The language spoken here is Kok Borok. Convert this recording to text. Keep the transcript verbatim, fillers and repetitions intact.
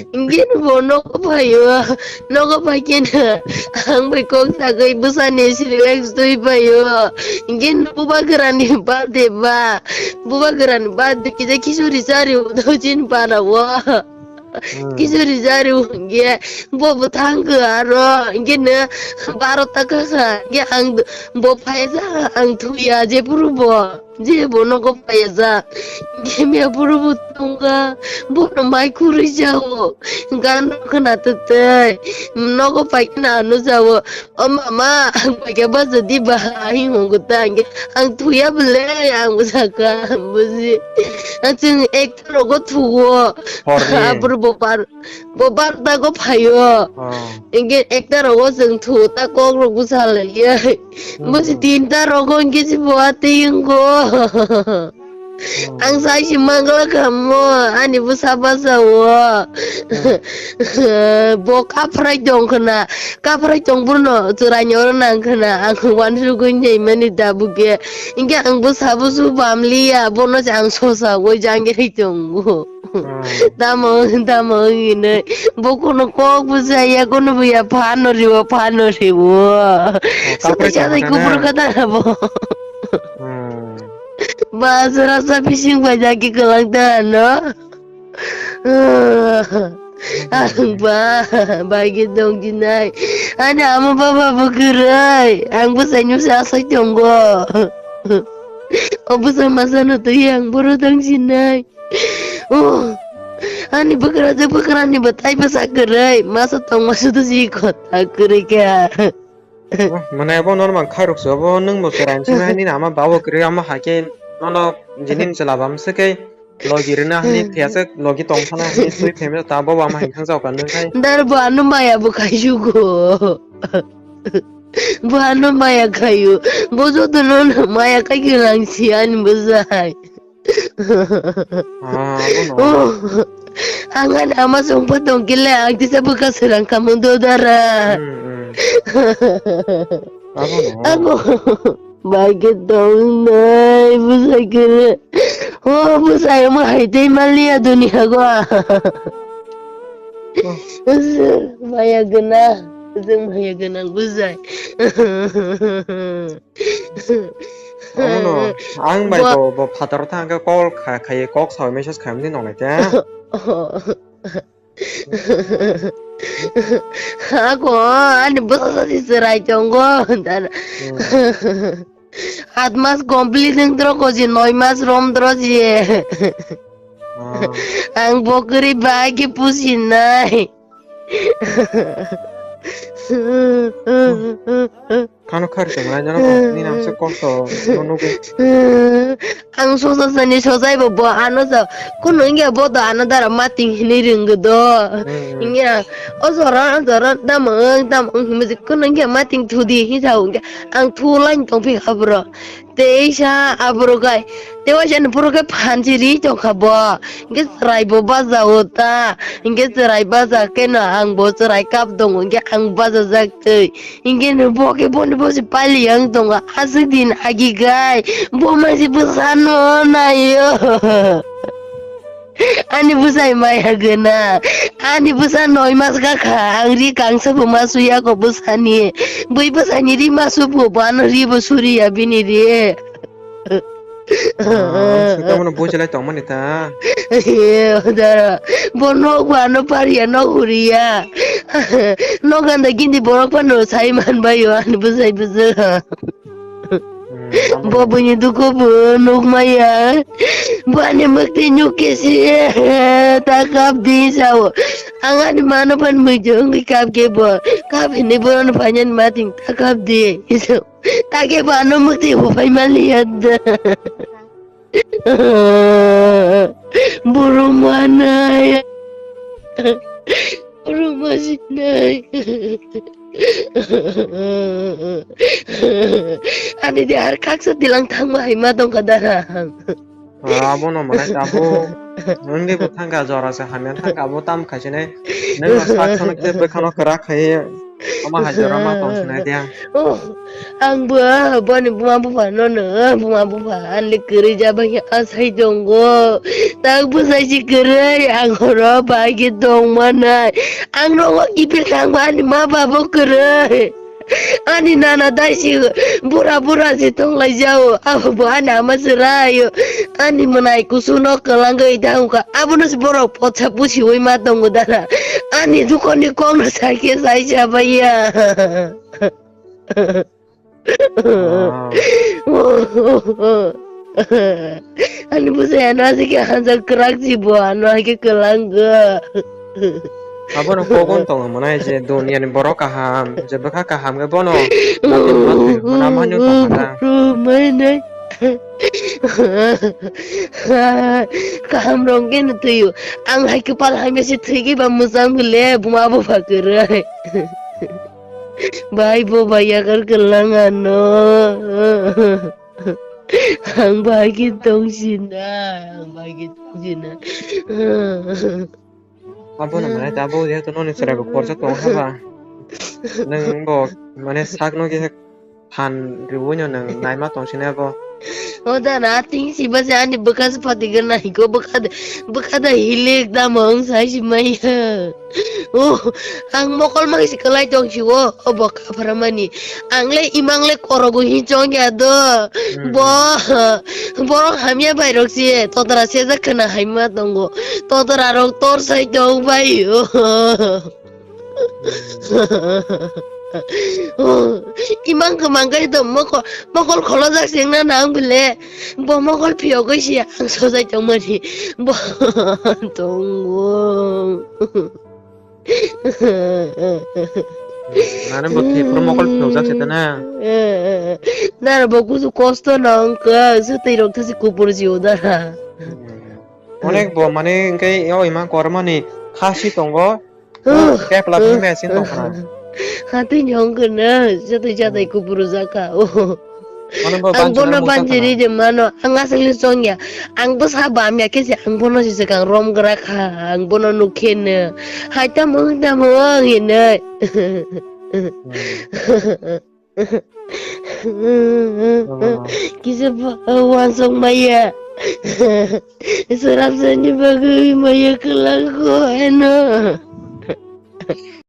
Hingke bo nogo phaio, nogo phaikhe no ang bai kok sagwi bwsani sirilex twi phaio. Hingke bubagrani birthday ba, bubagrani birthday kisa khichuri chari udo chini para o. Hmm. Khichuri chari hingke bo bo thangkha aro hingke no baro ta kha kha hingke ang bo phaija ang thuya je puru bo. Je bo nogo phaija. Hingke miya puru bo tongkha. Bono mai khurui jao. Gan rok khna tei. Nogo pai khna ano jao. O mama, ang pai khe baja di ba. Ahi hongo ta hingke. Ang thuya bole, ang bo sakha. Buji. Ang chwng ekta rogo thuo. Horni. Abro bo par. Bo barta go phaio. Oh. Hingke ekta rogo chwng thu ta kok rok bwsa lai ye. Hmm. Bo si tinta rogo hingke si bo atwi wngko. Hmm. Ang sai si mangla kamo, ani bwsa basa o. Hmm. Bo kaphrai tong khna, kaphrai tong bruno chwrai ni oro nang khna, ang wansugwi nei mani da buge. Hingke ang bwsa busu bamliya, bono se ang sosa goi jangge ri tongo. Hmm. Tamo, tamo hinwi. Bo kono kok bo saya, kono bo ya phano riwo, phano riwo. Oh, kaprwi Sokha tongma sajai na? Kubur kata na bo. Hmm. Ba sora sa bising ba jagi kelang ta no. Ang ba, ba ge dong jinai. Ani ama baba bo kwrwi. Ang bo sai nyu sa sai tongo. O bo sai masa no to yang boro dong jinai. Oh, ani bwkrajwk bwkrani bwtai bwsa kwrwi, masa tongma sudu si kotha kwrwi kha. Oh, mane abo normal khairok se, abo nwng bo chwrai simi hai nini ama babo kwrwi, ama hai khe nono jini chwla bam se khe logi rwna hwnwi thiyasa logi tong thana hwnwi twi phaimani ta bobo ama hai thang jao ka nwng khai. Dar bo ano maya bo khai sugo. Bo ano maya khayu. Bo joto no maya khai khe lang si ani bwsai. Ah, abo no. Oh, ang ani ama songpa tongkile, ang tisa bwkha srang kamung do dara. Hmm, hmm. Abo no. Abo. Bai khe tongnai, bwsai khe. Oh, bwsai omo hai tei maliya duniya go. Oh. Maya gana, maya gana, bwsai. Omono, ang bai bo, bo phataro thang khe call kha-, khai, kok sao message khaimani nongnai te. Ako, ani bwsa si chwrai tongo, dan. Hmm. Aat mas complete wng tro ko je, noi mas rom tro je. Ah. Ang bo kwrwi bai khe pusinai. Khano khari tongmani jora bo nini ang se kosto no nugwi. Ang sosa sani sojai bo, bo ano sa kuno wngya bo do ano dara mating hinwi rwngdo. Hmm. Wngya o jora o jora tamo wng tamo wng hinwi kuno wngya mating thudi hinwi sa wngya ang thu lain tongphi kha bro. Teisa aborok hai, tewaisa ni borok hai phan si ri tongkha bo. Hingke chwrai bo bajao ta. Hingke chwrai bajak khe no ang bo chwrai kap tongo, hingke ang bajajak twi. Hingke no bo khe boni bo se pali yang tongo. Aswk din agi gai. Bo mai se bwsano naio. Ani bwsai maya gwnang. Ani bwsa noi mas gakha. Ang ri kangsa bo ma suya ko bwsani. Bui bwsani ri ma su bo, bo ano ri bo suriya bini ri. Ah, se tamo no bujilai tongmani ta. He, dara. Bo nok ba ano pariya, nok huriya. Nok ganda gindi borok pano sai man bayo ani bwsai bwsai. Hmm, abo. Bo buini dukhu bo nuk maya. Bo ani mwktwi nuk khe si ta kap di sao. Ang ani mano phan mui jong kap khe bo. Kap hinwi borok no phainani mating ta kap di. Iso. Ta khe bo ano mwktwi bo phai maliya da. Borok manai. Borok masinai. Ani de ar kaksa tilang thangma hai ma tongkha dara. Ah, abo no manai abo. Nungni bo thangkha jora se hamya thangkha abo tam khaisinai. Nungno sak sono khe bwkhano kwrak khai. Omo hai jora ma tong sinai de. Oh, ang bo boni buma bupha no no, buma bupha ani kwrwi jaba khe asai tongo. Tak bwsai si kwrwi, ang horo bai khe tong manai. Ang rogo kiphil thangba ani ma babo kwrwi. Ani nana dai si bura bura si tonglai jao. Abo bo ani ama swrai. Ani mwnai kusu no kwlangwi thangkha. Abono se borok potsa pusiwi ma tongo dara. Ani dukoni kokno saikhe saisa baiya. Ah. Ani bwsai ano aswk khe hanjak kwrak si bo ano hai khe kwlangkha. Abono kokon tongo mwnai je duniani borok kaham, je bwkha kaham khe bono mati mati mwnamani tongkha da. Kaham rong khe no thwiyo. Ang hai kwpal hamya se thwigwi ba mwchang bile buma bupha kwrwi. Bai bo bai yakar kwlang ano. Ang bai khe tong sina, ang bai khe tong sina. Abono mane abo jehetu noni chwrai bo khorsa tong haba. Nwng bo mane sakno khe phan riwi no nwng naima tong sini abo. O da na ting si ba se ani bwkha se phatigwrwng nai ko bwkha de, bwkha de hilik da mong sai si maya. O ang mokol ma si kwlai tong si o, o bo kha phramani. Ang le imang le korogo hi chong ya do. Hmm. Bo, borok hamya bai rok si totra sejak khna hai ma tongo. Totra rok tor sai tong bai o. Imang kwmang kai to mokol, mokol kholojak sengna nang bile. Bo mokol phiyogwi si ang sojai tongmani. Bo tongo. Nani bo thwi phuru mokol phiyokjak se tene. Nara bo kusu kosto nang ka, swtwi rok thasi kupur si udara. Onek bo mane hwnkhe o ima kormani khasi tongo. Kepla phimya sin tongkha. Hatwi ni hongkhe na, jatwi jatwi kupuru jaka. Mane bo ang bono banchina banchiri de mano, ang aswk ni chongya. Ang bwsa bamya khe se ang bono se swkang rom gra kha, ang bono nukhe no. Hai tamo hwn tamo ang hinwi. Kisa wansok maya. Srapsa ni bagwi maya kwlangkho eno.